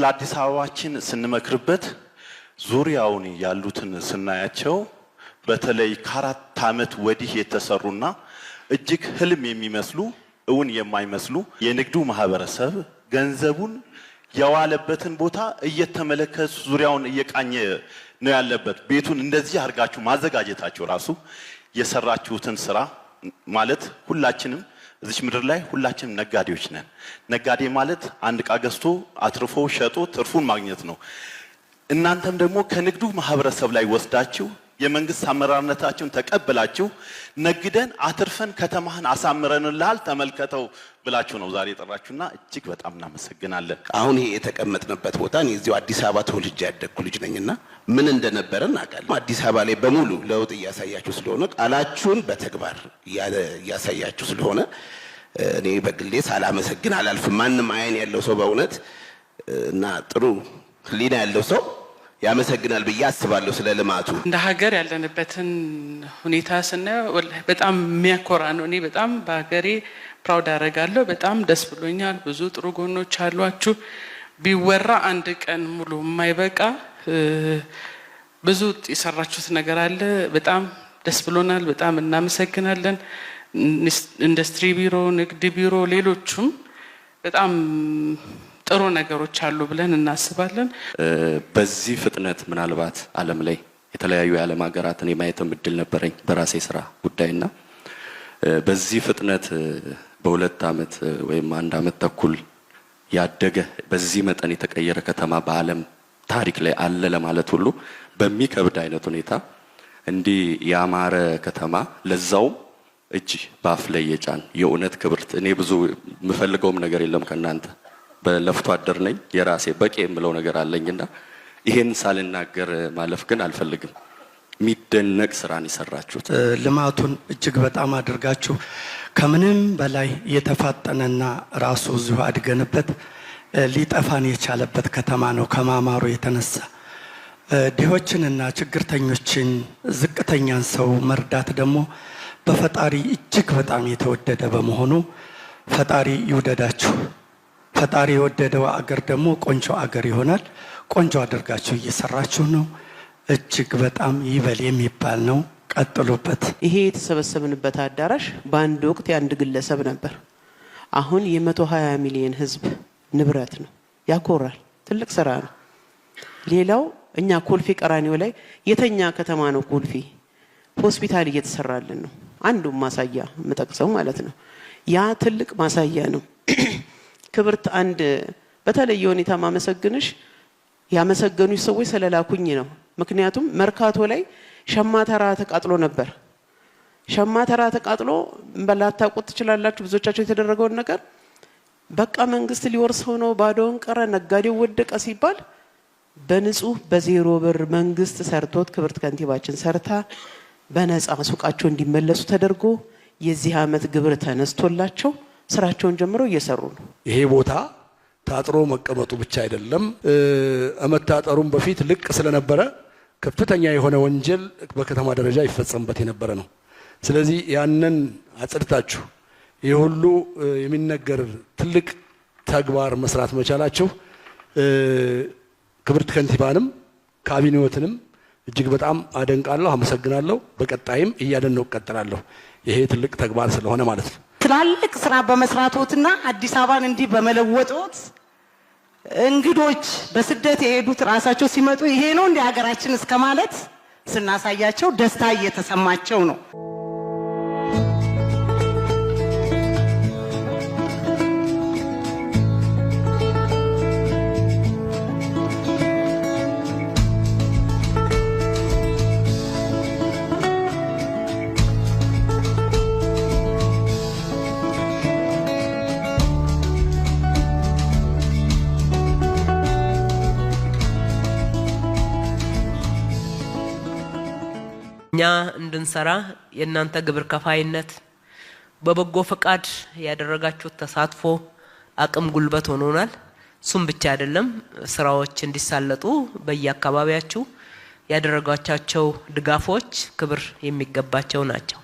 ስለ አዲስ አበባችን ስንመክርበት ዙሪያውን ያሉትን ስናያቸው በተለይ ከ4 ዓመት ወዲህ የተሰሩና እጅግ ህልም የሚመስሉ፣ እውን የማይመስሉ፣ የንግዱ ማህበረሰብ ገንዘቡን የዋለበትን ቦታ እየተመለከቱ ዙሪያውን እየቃኘ ነው ያለበት። ቤቱን እንደዚህ አድርጋችሁ ማዘጋጀታችሁ ራሱ የሰራችሁትን ስራ ማለት ሁላችንም እዚች ምድር ላይ ሁላችንም ነጋዴዎች ነን። ነጋዴ ማለት አንድ ዕቃ ገዝቶ አትርፎ ሸጦ ትርፉን ማግኘት ነው። እናንተም ደግሞ ከንግዱ ማህበረሰብ ላይ ወስዳችሁ የመንግስት አመራርነታችሁን ተቀብላችሁ ነግደን አትርፈን ከተማህን አሳምረንልሃል ተመልከተው ብላችሁ ነው ዛሬ የጠራችሁና እጅግ በጣም እናመሰግናለን። አሁን ይሄ የተቀመጥንበት ቦታ፣ እኔ እዚሁ አዲስ አበባ ተወልጄ ያደግኩ ልጅ ነኝና ምን እንደነበረ እናውቃለን። አዲስ አበባ ላይ በሙሉ ለውጥ እያሳያችሁ ስለሆነ፣ ቃላችሁን በተግባር እያሳያችሁ ስለሆነ እኔ በግሌ ሳላመሰግን አላልፍም። ማንም አይን ያለው ሰው በእውነት እና ጥሩ ሕሊና ያለው ሰው ያመሰግናል ብዬ አስባለሁ ስለ ልማቱ። እንደ ሀገር ያለንበትን ሁኔታ ስናየው ወላሂ በጣም የሚያኮራ ነው። እኔ በጣም በሀገሬ proud አደርጋለሁ። በጣም ደስ ብሎኛል። ብዙ ጥሩ ጎኖች አሏችሁ። ቢወራ አንድ ቀን ሙሉ የማይበቃ ብዙ የሰራችሁት ነገር አለ። በጣም ደስ ብሎናል። በጣም እናመሰግናለን። ኢንዱስትሪ ቢሮ፣ ንግድ ቢሮ፣ ሌሎቹም በጣም ጥሩ ነገሮች አሉ ብለን እናስባለን። በዚህ ፍጥነት ምናልባት ዓለም ላይ የተለያዩ የዓለም ሀገራትን የማየትም እድል ነበረኝ በራሴ ስራ ጉዳይና በዚህ ፍጥነት በ2 ዓመት ወይም አንድ አመት ተኩል ያደገ፣ በዚህ መጠን የተቀየረ ከተማ በዓለም ታሪክ ላይ አለ ለማለት ሁሉ በሚከብድ አይነት ሁኔታ እንዲህ ያማረ ከተማ፣ ለዛውም እጅ በአፍ ላይ የጫን፣ የእውነት ክብርት፣ እኔ ብዙ የምፈልገውም ነገር የለም ከእናንተ፣ በለፍቶ አደር ነኝ፣ የራሴ በቂ የምለው ነገር አለኝና ይሄን ሳልናገር ማለፍ ግን አልፈልግም። የሚደነቅ ስራን የሰራችሁት። ልማቱን እጅግ በጣም አድርጋችሁ ከምንም በላይ የተፋጠነና ራሱ እዚሁ አድገንበት ሊጠፋን የቻለበት ከተማ ነው። ከማማሩ የተነሳ ድሆችንና ችግርተኞችን፣ ዝቅተኛን ሰው መርዳት ደግሞ በፈጣሪ እጅግ በጣም የተወደደ በመሆኑ ፈጣሪ ይውደዳችሁ። ፈጣሪ የወደደው አገር ደግሞ ቆንጆ አገር ይሆናል። ቆንጆ አድርጋችሁ እየሰራችሁ ነው። እጅግ በጣም ይበል የሚባል ነው። ቀጥሉበት። ይሄ የተሰበሰብንበት አዳራሽ በአንድ ወቅት የአንድ ግለሰብ ነበር። አሁን የ120 ሚሊዮን ሕዝብ ንብረት ነው። ያኮራል። ትልቅ ስራ ነው። ሌላው እኛ ኮልፌ ቀራኒዮ ላይ የተኛ ከተማ ነው። ኮልፌ ሆስፒታል እየተሰራልን ነው። አንዱ ማሳያ የምጠቅሰው ማለት ነው። ያ ትልቅ ማሳያ ነው። ክብርት፣ አንድ በተለየ ሁኔታ ማመሰግንሽ ያመሰገኑሽ ሰዎች ስለላኩኝ ነው። ምክንያቱም መርካቶ ላይ ሸማ ተራ ተቃጥሎ ነበር። ሸማ ተራ ተቃጥሎ ላታውቁት ትችላላችሁ ብዙዎቻቸው የተደረገውን ነገር። በቃ መንግስት ሊወርሰው ነው፣ ባዶውን ቀረ፣ ነጋዴው ወደቀ ሲባል በንጹህ በ0 ብር መንግስት ሰርቶት፣ ክብርት ከንቲባችን ሰርታ በነፃ ሱቃቸው እንዲመለሱ ተደርጎ የዚህ ዓመት ግብር ተነስቶላቸው ስራቸውን ጀምረው እየሰሩ ነው። ይሄ ቦታ ታጥሮ መቀመጡ ብቻ አይደለም፣ መታጠሩም በፊት ልቅ ስለነበረ ከፍተኛ የሆነ ወንጀል በከተማ ደረጃ ይፈጸምበት የነበረ ነው። ስለዚህ ያንን አጽድታችሁ ይህ ሁሉ የሚነገር ትልቅ ተግባር መስራት መቻላችሁ ክብርት ከንቲባንም ካቢኔዎትንም እጅግ በጣም አደንቃለሁ፣ አመሰግናለሁ። በቀጣይም እያደነቅኩ እቀጥላለሁ። ይሄ ትልቅ ተግባር ስለሆነ ማለት ነው። ትላልቅ ስራ በመስራቶትና አዲስ አበባን እንዲህ በመለወጦት እንግዶች በስደት የሄዱት ራሳቸው ሲመጡ ይሄ ነው እንደ ሀገራችን እስከ ማለት ስናሳያቸው ደስታ እየተሰማቸው ነው። እኛ እንድንሰራ የእናንተ ግብር ከፋይነት፣ በበጎ ፈቃድ ያደረጋችሁት ተሳትፎ አቅም ጉልበት ሆኖናል። እሱም ብቻ አይደለም፣ ስራዎች እንዲሳለጡ በየአካባቢያችሁ ያደረጋቻቸው ድጋፎች ክብር የሚገባቸው ናቸው።